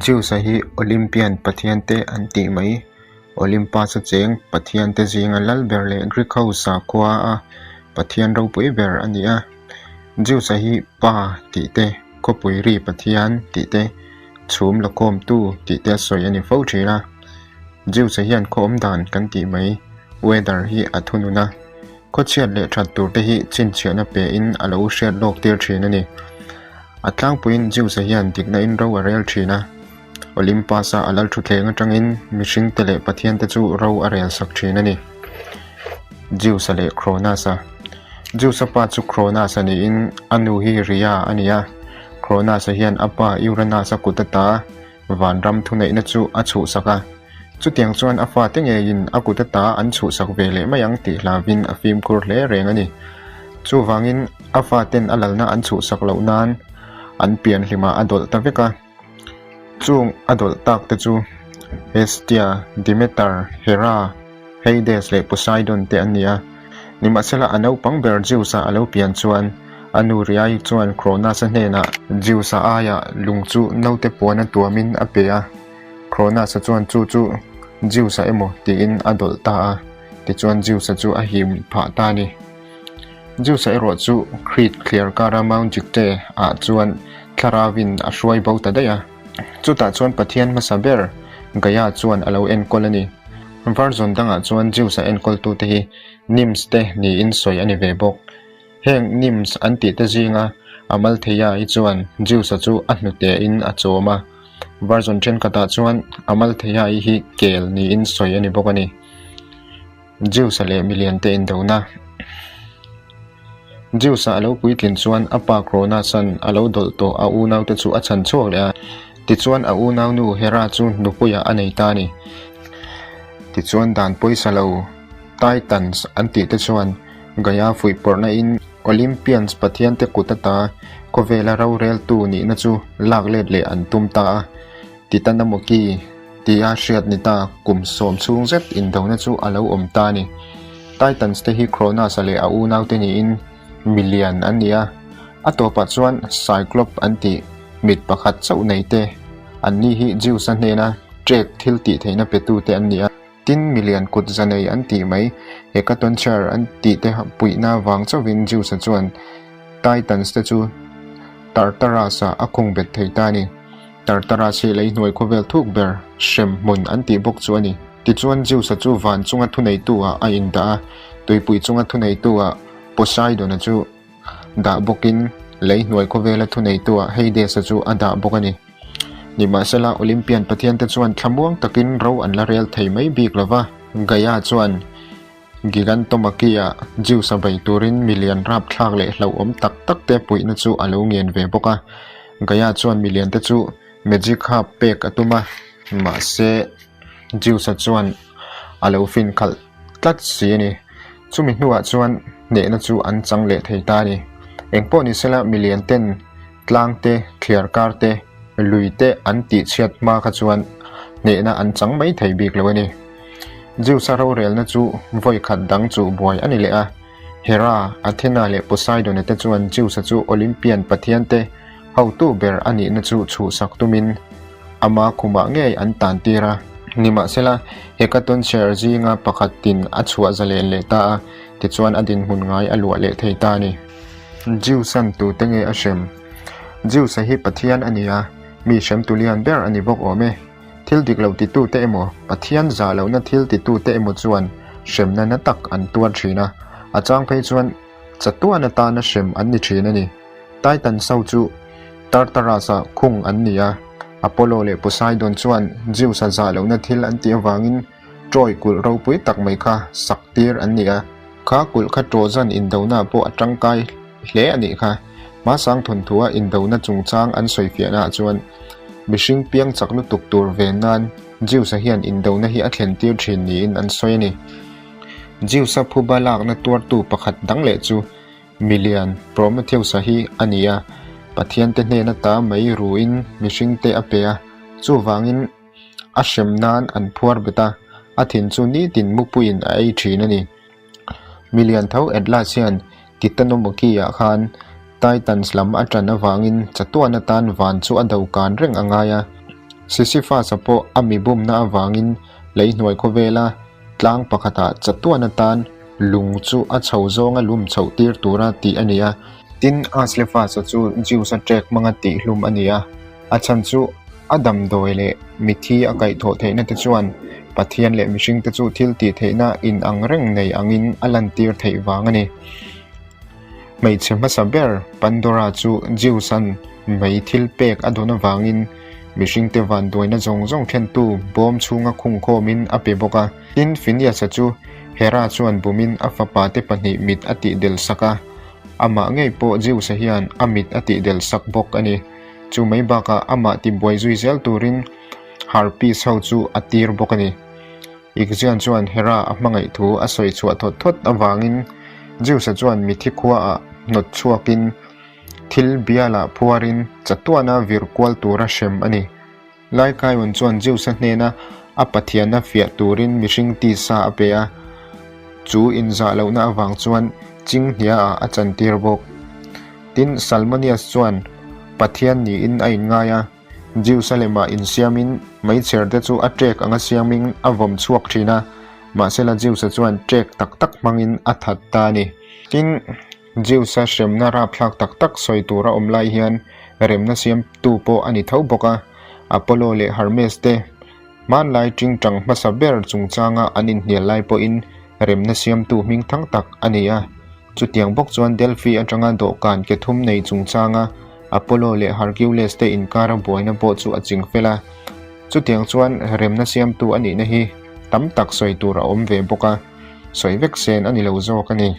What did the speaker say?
Zeus-a hi Olympian pathiante an tih mai. Olympus-a cheng pathiante zinga lal ber leh Greek ho sakhua a pathian ropui ber a ni a. Zeus-a hi Pa tih te, khawpui ri pathian tih te, chhum lawkawmtu tih te a sawi a ni fo thin a. Zeus-a hian khaw awm dan kan tih mai, weather, hi a thunun a. Khawchhiat leh that tur te hi chhinchhiahna pe in a lo hriat lawk tir thin a ni. A tlangpuiin Zeus-a hian dikna in ro a rel thin a, Olympus-a a lal thutthleng atangin mihring te leh pathian te chu ro a rel sak thin a ni. Zeus-a leh Cronus-a Zeus-a pa chu Cronus-a niin a nu hi Rhea a ni a, Cronus-a hian a pa Uranus-a kut ata Vanram thuneihna chu a chhuhsak a, chutiang chuan a fate ngeiin a kut ata an chhuhsak ve leh mai ang tih hlauvin a fimkhur hle reng a ni. Chuvangin a faten a lalna an chhuhsak loh nan an pianhlimah a dawlh ta vek a. Chung a dawlh tak te chu Hestia, Demeter, Hera, Hades leh Poseidon te an ni a. Nimahsela a naupang ber Zeus-a a lo pian chuan a nu Rhea-i chuan Cronus-a hnenah Zeus-a aiah lung chu naute puan a tuamin a pe a. Cronus-a chuan chu chu Zeus-a emaw tiin a dawlh ta a, tichuan Zeus-a chu a him phah ta a ni. Zeus-a erawh chu Crete thliar kara Mount Dicte-ah chuan thlarauin a hruai bo ta daih a. Chutah chuan Pathian hmasa ber Gaia chuan a lo enkawl a ni. Version dangah chuan Zeus-a enkawltute hi Nymphs te niin sawi a ni ve bawk. Heng Nymphs an tihte zinga Amaltheia hi chuan Zeus-a chu a hnutein a chawm a. Version thenkhatah chuan Amaltheia-i hi kel niin sawi a ni bawk a ni. Zeus-a leh miliante indona. Zeus-a a lo puitlin chuan a pa Cronus-a'n a lo dawlh tawh a unaute chu a chhan chhuak leh a, tichuan a unaunu Hera chu nupuiah a nei ta a ni. Tichuan dan pawisa lo Titans an tih te chuan Gaia fuihpawrhna in Olympians pathiante kut ata khawvela roreltu nihna chu lak let leh an tum ta a. Titanomoki tia hriat ni ta kum sawm chhung zet indona chu a lo awm ta a ni. Titans te hi Cronus-a leh a unaute niin milian an ni a, a tawpah chuan Cyclop an tih mit pakhat chauh nei te an ni hi Zeus-a hnena trek thil tih theihna petute an ni a. Tin, milian kut za nei an tih mai Hecatoncheir an tih te puihna vang chauhin Zeus-a chuan Titans te chu Tartarus-ah a khung bet thei ta a ni. Tartarus hi lei hnuai khawvel thuk ber hrem hmun an tih bawk chu a ni. Tichuan Zeus-a chu van chunga thuneitu-ah a indah a, tuipui chunga thuneitu-ah Poseidon-a chu dah bawkin lei hnuai khawvela thuneitu-ah Hades-a chu a dah bawk a ni. Nimahsela Olympian pathiante chuan thlamuang takin ro an la rel thei mai bik lo va, Gaia chuan Gigantomachia Zeus-a bei turin milian rapthlak leh hlauhawm tak tak te puihna chu a lo ngen ve bawk a. Gaia chuan milian te chu magic hap pek a tum a, mahse Zeus-a chuan a lo fin khalh tlat si a ni. Chumi hnuah chuan hnehna chu an chang leh thei ta a ni. Engpawh ni sela milian ten tlang te, thliar kar te, lui te an tihchhiat hma kha chuan hnehna an chang mai thei bik lo a ni. Zeus-a rorelna chu vawi khat dang chuh buai a ni leh a. Hera, Athena leh Poseidon-a te chuan Zeus-a chu Olympian pathian te hotu ber a nihna chu chhuhsak tumin ama khumah ngei an tan tir a. Nimahsela, Hecatoncheir zinga pakhat tin a chhuah zalen leh ta a, tichuan a dinhmun ngai a luah leh thei ta a ni. Zeus-a'n tute nge a hrem? Zeus-a hi Pathian a ni a, mi hremtu lian ber a ni bawk awm e. Thil dik lo titute emaw, Pathian zah lohna thil titute emaw chuan hremna na tak an tuar thin a, a chang phei chuan chatuan atana hrem an ni thin a ni. Titan so chu Tartarus-ah khung an ni a, Apollo leh Poseidon chuan Zeus-a zah lohna thil an tih avangin Troy kulh ropui tak mai kha sak tir an ni a. Kha kulh kha Trojan indona pawh a tangkai hle a nih kha. Hmasang thawnthua indona chungchang an sawifiahnaah chuan mihring piang chak lutuk tur ve nan Zeus-a hian indona hi a thlen tir thin niin an sawi a ni. Zeus-a phuba lakna tuartu pakhat dang leh chu Milian Prometheus-a hi a ni a, Pathiante hnen ata mai ruin mihringte a pe a, chuvangin a hrem nan an phuar bet a, a thin chu nitin mupuiin a ei thin a ni. Milian tho Atlas hian Titanomachia khan Titans lam a tan avangin chatuan atan van chu a do kan reng a ngai a. Sisyphus-a pawh a mi bumna avangin lei hnuai khawvela tlang pakhatah chatuan atan lung chu a chho zawnga lum chhoh tir tura tih a ni a. Tin, Asclepius-a chu Zeus-a ṭek hmanga tihhlum a ni a, a chhan chu a damdawi leh mithi a kaihthawh theihna te chuan Pathian leh mihringte chu thil tih theihna inang reng nei angin a lantir theih vang a ni. Hmeichhe hmasa ber Pandora chu Zeus-a'n mei thil pek a dawn avangin mihringte vanduaina zawng zawng thlentu bawm chhunga khungkhawmin a pe bawk a. Tin, Phineas-a chu Hera chuan bumin a fapate pahnih mit a tihdel sak a, amah ngei pawh Zeus-a hian a mit a tihdel sak bawk a ni. Chu mai bakah amah tibuai zui zel turin Harpies ho chu a tir bawk a ni. Ixion chuan Hera a hmangaih thu a sawi chhuah thawt thawt avangin Zeus-a chuan mithi khuaah hnawt chhuakin thil bialah phuarin chatuana vir kual tura hrem a ni. Lycaon chuan Zeus-a hnena a pathianna fiah turin mihring tisa a pe a, chu inzah lohna avang chuan Chinghnia-ah a chantir bawk. Tin, Salmoneus chuan pathian niin a inngai a. Jerusalem-ah insiamin meichher te chu a ṭek anga siamin a vawm chhuak ṭhin a, mahsela Zeus-a chuan ṭek tak tak hmangin a that ta a ni. Tin, Zeus-a hremna rapthlak tak tak sawi tur a awm lai hian remna siamtu pawh a ni tho bawk a, Apollo leh Hermes te hmanlai ṭingṭang hmasa ber chungchanga an inhnial lai pawhin remna siamtu hmingthang tak a ni a. Chutiang bawk chuan Delphi atanga dawhkan ke thum nei chungchanga Apollo leh Hercules te inkara buaina pawh chu a ching fel a. Chutiang chuan remna siamtu a nihna hi tam tak sawi tur a awm ve bawk a, sawi vek sen a ni lo zawk a ni.